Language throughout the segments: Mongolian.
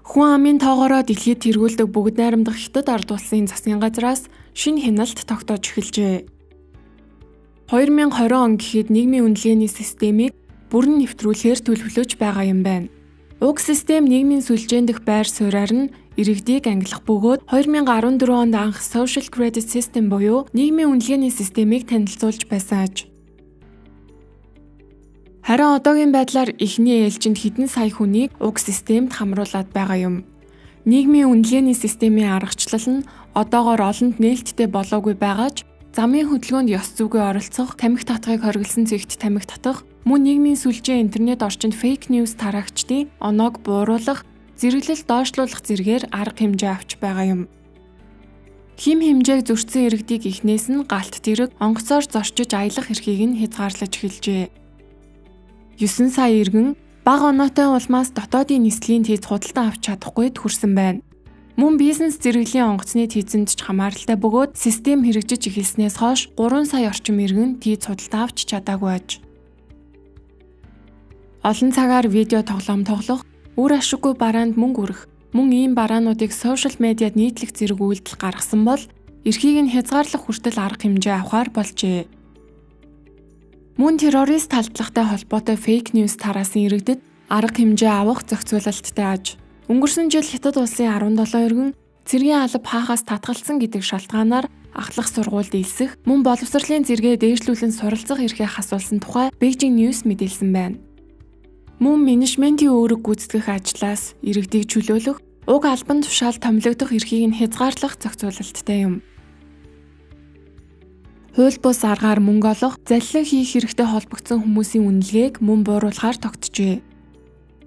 Хүн амын тоогоороо дэлхийд тэргүүлдэг бүгд найрамдах Хятад ард улсын засгийн газраас шинэ хяналт тогтоож эхэлжээ. 2020 он гэхэд нийгмийн үнэлгээний системийг бүрэн нэвтрүүлэхээр төлөвлөж байгаа юм байна. Уг систем нийгмийн сүлжээн дэх байр суурьаар нь иргэдийг ангилах бөгөөд 2014 онд анх Social Credit System буюу нийгмийн үнэлгээний системийг танилцуулж байсан аж. Харин одоогийн байдлаар эхний ээлжинд хэдэн сая хүнийг уг системд хамруулад байгаа юм. Нийгмийн үнэлгээний системийн аргачлал нь одоогоор олонд нээлттэй болоогүй байгаа ч замын хөдөлгөөнд ёс зүйгээ оролцох, тамхи татахыг хориглосон цэгт тамхи татах, мөн нийгмийн сүлжээ интернет орчинд fake news тараагчдын оноог бууруулах, зэрэглэл доошлуулах зэргээр арга хэмжээ авч байгаа юм. Хэм хэмжээг зөрчсөн иргэдийг эхнээс нь галт тэрэг онгоцоор зорчиж аялах эрхийг нь хязгаарлаж эхэлжээ. 9 сая иргэн бага оноотой улмаас дотоодын нислэгийн тийз худалдан авч чадахгүйд хүрсэн байна. Мөн бизнес зэрэглэлийн онгоцны тийзэнд ч хамааралтай бөгөөд систем хэрэгжиж эхэлснээс хойш 3 сая орчим иргэн тийз худалдан авч чадаагүй аж. Олон цагаар видео тоглоом тоглох, үр ашиггүй бараанд мөнгө үрэх, мөн ийм бараануудыг сошиал медиад нийтлэх зэрэг үйлдэл гаргасан бол эрхийг нь хязгаарлах хүртэл арга хэмжээ авахар болжээ. Мөн террорист талдлагатай холбоотой fake news тараасан иргэдэд арга хэмжээ авах зохицуулалттай аж. Өнгөрсөн жил Хятад улсын 17 иргэн цэргийн алба хаахаас татгалцсан гэдэг шалтгаанаар ахлах сургуульд элсэх, мөн боловсролын зэргээ дээшлүүлэн суралцах эрхээ хасуулсан тухай Beijing News мэдээлсэн байна. Мөн менежментийн үүрэг гүйцэтгэх ажлаас иргэдийг чөлөөлөх, уг албан тушаал томилогдох эрхийг нь хязгаарлах зохицуулалттай юм. Хууль бус аргаар мөнгө олох, залилан хийх хэрэгтэй холбогдсон хүмүүсийн үнэлгээг мөн бууруулахаар тогтжээ.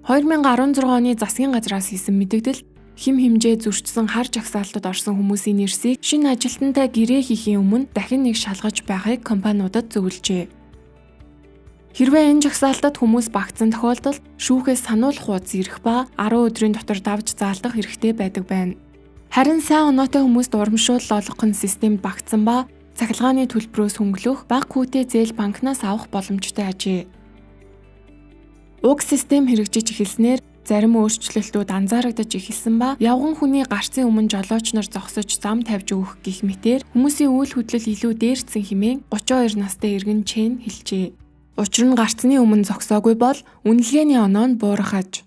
2016 оны засгийн газраас хийсэн мэдэгдэл хэм хэмжээ зөрчсөн хар жагсаалтад орсон хүмүүсийн нэрсийг шинэ ажилтнтай гэрээ хийхийн өмнө дахин нэг шалгаж байхыг компаниудад зөвлөжээ. Хэрвээ энэ жагсаалтад хүмүүс багтсан тохиолдолд шүүхээс сануулах хуудас ирэх ба 10 өдрийн дотор давж заалдах эрхтэй байдаг байна. Харин сайн оноотой хүмүүст урамшуулал олгох нь системд багтсан ба цахилгааны төлбөрөөс хөнгөлөх, бага хүүтэй зээл банкнаас авах боломжтой ажээ. Уг систем хэрэгжиж эхэлснээр зарим өөрчлөлтүүд анзаарагдаж эхэлсэн ба явган хүний гарцын өмнө жолооч нар зогсож зам тавьж өгөх гэх мэтээр хүмүүсийн үйл хөдлөл илүү дээрдсэн хэмээн 32 настай иргэн Чен хэлжээ. Учир нь гарцны өмнө зогсоогүй бол үнэлгээний оноо нь буурах аж.